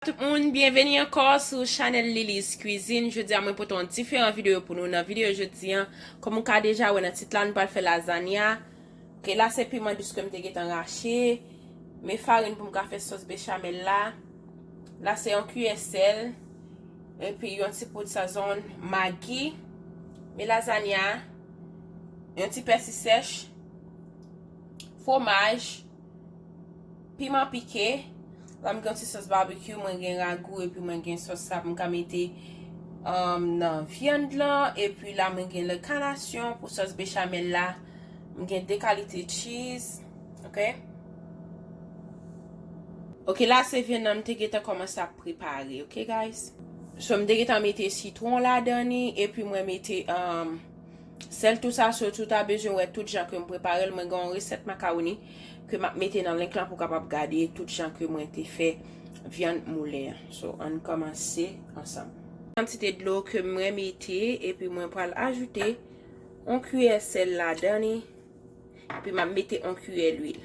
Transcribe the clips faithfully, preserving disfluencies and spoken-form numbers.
Tout moun, byenveni ankò sou chanèl Lily's Cuisine. Jodi a, mwen pote yon diferan videyo pou nou. Nan videyo jodi a, kòm ou ka deja wè nan tit la, nou pral fè lazanya. Ok, la se piman dous ke m te gentan rache. Men farin pou m ka fè sòs bechamel la. La se yon kiyè sèl. Epi yon ti poud sazon Maggi. Men lazanya, yon ti pèsi sèch. Fwomaj. Piman pike. La m gen yon ti sòs barbecue, mwen gen ragou, epi mwen gen sòs sa pou m ka mete, um, nan vyann lan. Epi la mwen gen le carnation pou sòs bechamel la. M gen de kalite cheese. Ok. Ok, la se vyann nan m te gentan kòmanse ap prepare. Ok, guys. So, m te gentan mete sitwon ladan li, epi mwen mete, um, sèl tou sa, so, tout a bezwen wè tout jan ke m prepare l. Mwen gen yon resèt makawoni ke m ap mete nan link lan pou w kapab gade tout jan ke mwen te fè vyann moulen an. So, ann kòmanse ansanm. Kantite dlo ke mwen mete, epi mwen pral ajoute yon kiyè sèl ladan li, epi m ap mete yon kiyè lwil.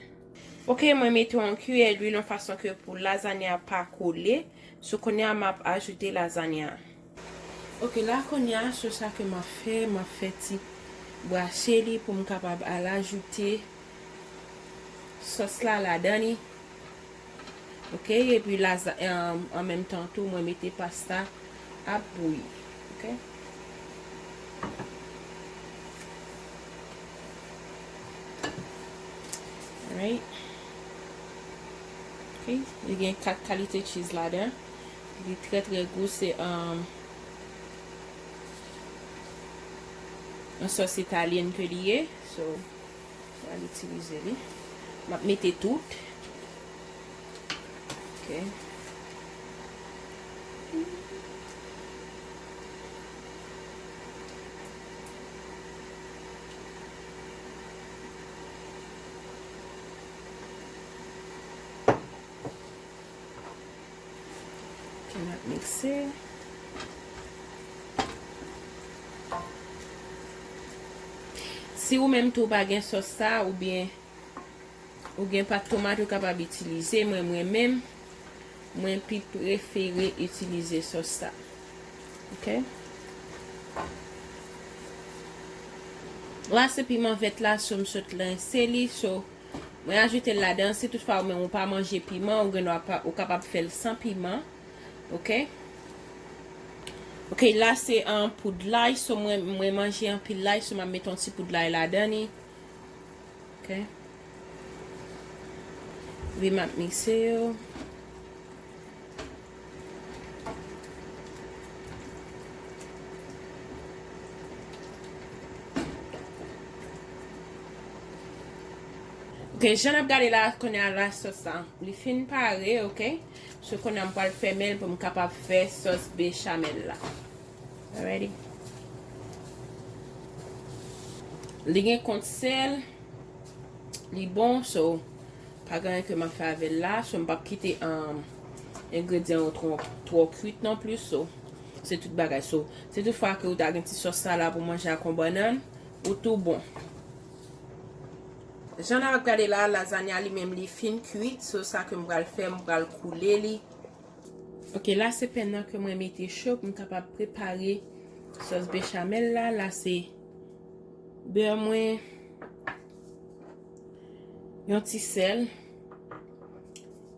Ok, mwen mete yon kiyè lwil yon fason ke pou lazanya pa kole. So, kounye a m ap ajoute lazanya. Ok, la kounye a, sòs sa ke m ap fè, m ap fè ti brase li pou m kapab al ajoute sòs la ladan li. Ok, epi laza-, um, an menm tan tou, mwen mete pasta ap bouyi. Ok. Alright. Ok, li gen kat kalite cheese ladan. Li trè, trè gou, se, um, yon sòs italyèn ke li ye. So, m pral itilize li. M ap mete tout. Ok. Ok, m ap mikse. Si ou menm tou ou pa gen sòs sa, oubyen ou gen pat tomat, ou kapab itilize. Mwen, mwen menm, mwen pi prefere itilize sòs sa. Ok? La, se piman vèt la, so m sot rense li, so mwen ajoute l ladan. Si toutfwa ou menm ou pa manje piman, ou gen dwa pa, ou kapab fè l san piman. Ok? Ok, la se, um, poud lay, so mwen, mwen manje anpil lay, so m ap mete yon ti poud lay ladan li. Ok. Epi m ap mikse yo. Ok, jan n ap gade la, kounye a la sòs la, li fin pare, ok? So, kounye a m pral fèmen l pou m kapab fè sòs bechamel la. Alrighty. Li gen kont sèl, li bon, so, pa gen anyen ke m ap fè avè l la, so, m p ap kite, um, engredyan yo twò, twò kwit non plis, so, se tout bagay. So, si tout fwa ke ou ta gen ti sòs sa la pou manje ak yon bannann, ou tou bon. Jan n ap gade la, lazanya li menm li fin kwit, so sa ke m pral fè, m pral koule li. Ok, la se pèn nan ke mwen mete cho pou m kapab prepare sòs bechamel la. La se bè mwen, yon ti sèl,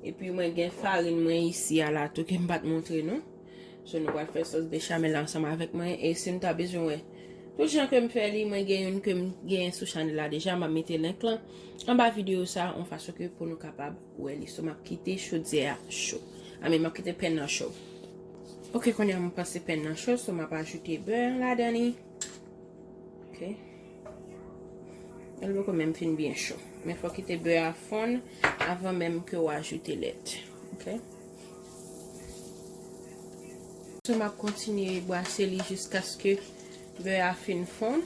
epi mwen gen farin mwen isi a la tou ke m pa t montre nou. So, nou pral fè sòs bechamel la ansanm avèk mwen. E si nou ta bezwen wè tout jan ke m fè li, mwen gen youn ke m genyen sou chanèl la deja. M ap mete link lan anba videyo sa, yon fason ke pou nou kapab wè li. So, m ap kite chodyè a cho. I mean, m ap kite pèn nan cho. Ok, kounye a m panse pèn nan cho, so m ap ajoute bè ladan li. Ok. Li poko menm fin byen cho. Men fò kite bè a fonn avan menm ke w ajoute lèt. Ok. So, m ap kontinye brase li jiskaske bè a fin fonn.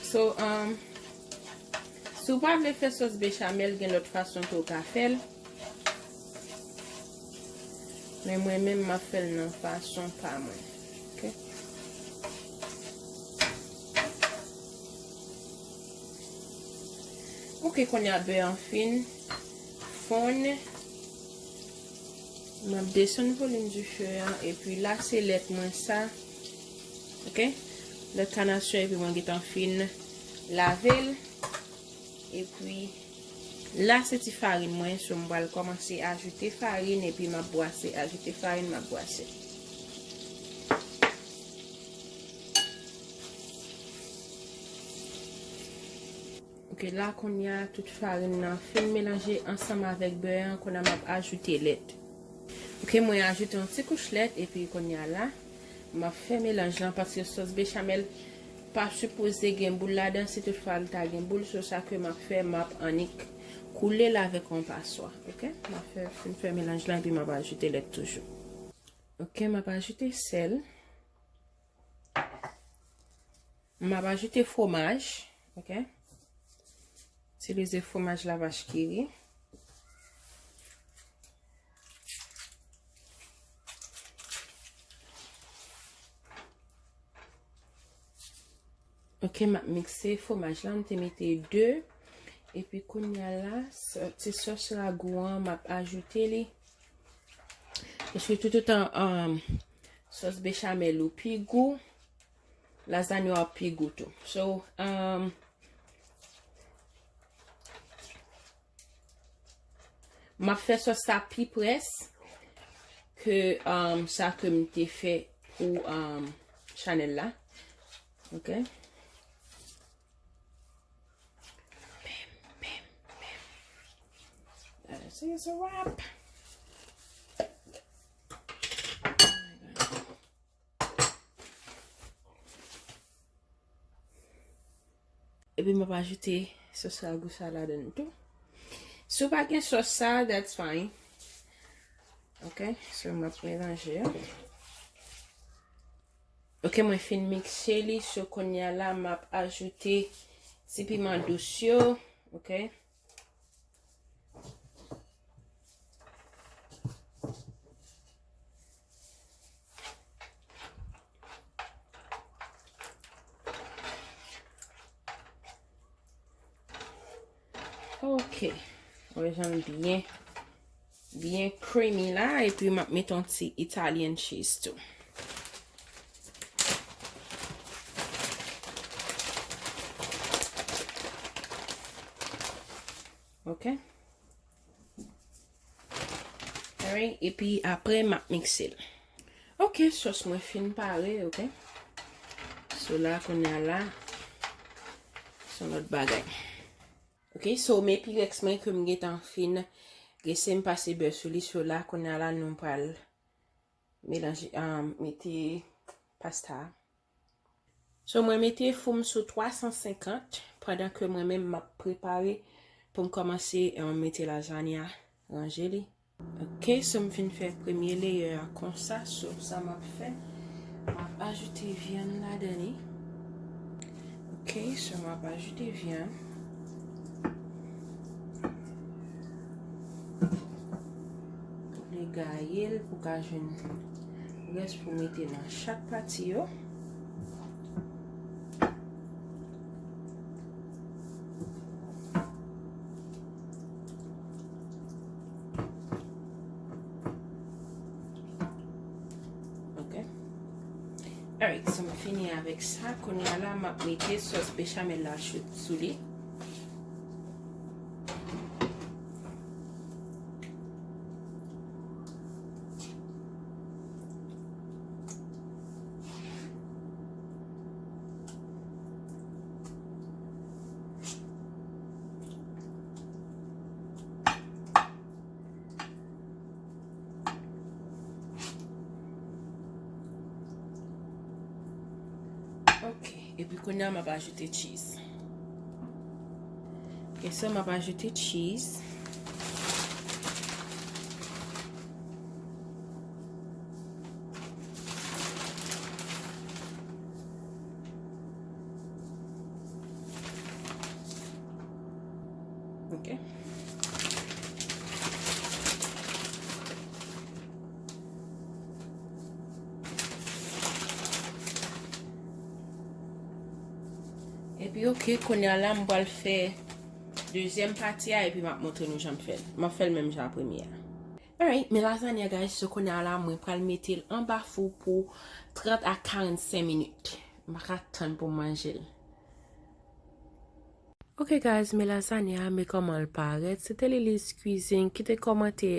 So, um, si w pa vle fè sòs bechamel, gen lòt fason ke w ka fè l. Men mwen menm, m ap fè l nan fason pa mwen. Ok. Ok, kounye a bè an fin fonn. M ap desann volim dife an, epi la se lèt mwen sa. Ok? Lèt kanasyon, epi mwen gentan fin lave l. Epi la se ti farin mwen, so m pral kòmanse ajoute farin, epi m ap bwase, ajoute farin, m ap bwase. Ok, la kounye a, tout farin nan fin melanje ansanm avèk bè an, kounye a m ap ajoute lèt. Ok, mwen ajoute yon ti kouch lèt, epi kounye a la, m ap fè melanj lan, paske sòs bechamel pa sipoze gen boul ladan, si toutfwa l ta gen boul, so sa ke m ap fè, m ap annik koule l avèk yon paswa, ok? M ap fè, fin fè melanj lan, epi m ap ajoute lèt toujou. Ok, m ap ajoute sèl. M ap ajoute fwomaj, ok? Itilize fwomaj la vach ki ri. Ok, m ap mikse fwomaj la, m te mete de. Epi kounye a la, sò-, ti sòs ragou an, m ap ajoute li. Paske toutotan, um, sòs bechamel ou pi gou, lazanyo ap pi gou tou. So, um, m ap fè sòs sa pi près ke, um, sa ke m te fè pou, um, chanèl la. Ok? Bam, bam, bam. That is a wrap. Epi m ap ajoute sòs ragou sa ladan tou. Si w pa gen sòs sa, that's fine. Ok, so m ap melanje. Ok, mwen fin mikse li, so kounye a la, m ap ajoute ti piman dous yo, ok. Ok. Wè jan l byen, byen creamy la, epi m ap met yon ti Italian cheese tou. Ok. Alright, epi apre m ap mikse l. Ok, sòs mwen fin pare, ok. So la, kounye a la, se yon lòt bagay. Ok, so men Pyrex mwen ke m gentan fin grese, m pase bè sou li, so la, kounye a la, nou pral melanje, um, mete pasta a. So, mwen mete fou m sou twa san senkant, pandan ke mwen menm m ap prepare pou m kòmanse, eh, mete lazanya, ranje li. Ok, so m fin fè premye layer a konsa, so sa m ap fè, m ap ajoute vyann ladan li. Ok, so m ap ajoute vyann. Ou vle gaye l pou ka jwenn rès pou mete nan chak pati yo. Ok. Alright, so m fini avèk sa. Kounye a la, m ap mete sòs bechamel la sou, sou li. Ok, epi kounye a m ap ajoute cheese. Ok, so m ap ajoute cheese. Ok. Epi, ok, kounye a la, m pral fè dezyèm pati a, epi m ap montre nou jan m fè l. M ap fè l menm jan a premye a. Alright, men lazanya, guys, so kounye a la, mwen pral mete l anba fou pou trant a karannsenk minit. M pa ka tann pou m manje l. Ok, guys, men lazanya, men kòman l parèt. Se te Lily's Cuisine. Kite kòmantè